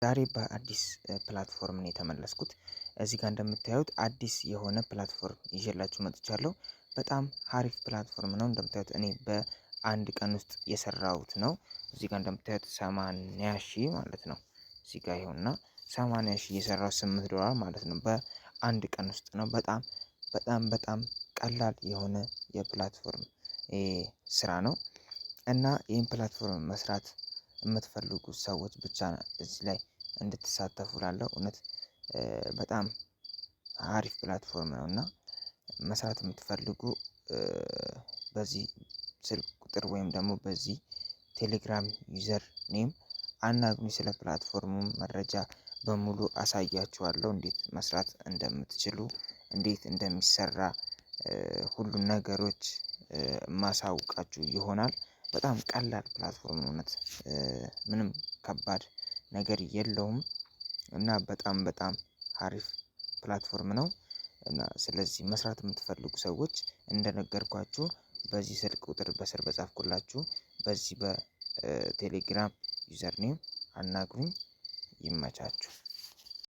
ዛሬ በአዲስ platform ነው የተመለስኩት። እዚህ ጋር እንደምታዩት አዲስ የሆነ platform ይዤላችሁ መጥቻለሁ። በጣም ሀሪፍ platform ነው። እንደምታዩት እኔ በአንድ ቀን ውስጥ የሰራሁት ነው። እዚህ ጋር እንደምታዩት 80,000 ማለት ነው። እዚህ ጋር ይኸውና 80,000 የሰራው $8 ማለት ነው። በአንድ ቀን ውስጥ ነው። በጣም በጣም በጣም ቀላል የሆነ የ platform ስራ ነው። እና ይህን platform መስራት የምትፈልጉ ሰዎች ብቻ እዚህ ላይ እንድትሳተፉ እላለሁ። እውነት በጣም አሪፍ platform ነው። እና መስራት የምትፈልጉ በዚህ ስልክ ቁጥር ወይም ደግሞ በዚህ ቴሌግራም user name አናግሩኝ። ስለ platform ኡ መረጃ በሙሉ አሳያችኋለሁ፣ እንዴት መስራት እንደምትችሉ፣ እንዴት እንደሚሰራ ሁሉን ነገሮች ማሳውቃችሁ ይሆናል። በጣም ቀላል platform ነው፣ እውነት ምንም ከባድ ነገር የለውም። እና በጣም በጣም አሪፍ platform ነው። እና ስለዚህ መስራት የምትፈልጉ ሰዎች እንደነገርኳችሁ በዚህ ስልክ ቁጥር በስር በጻፍኩላችሁ በዚህ በቴሌግራም user name አናግሩኝ። ይመቻችሁ።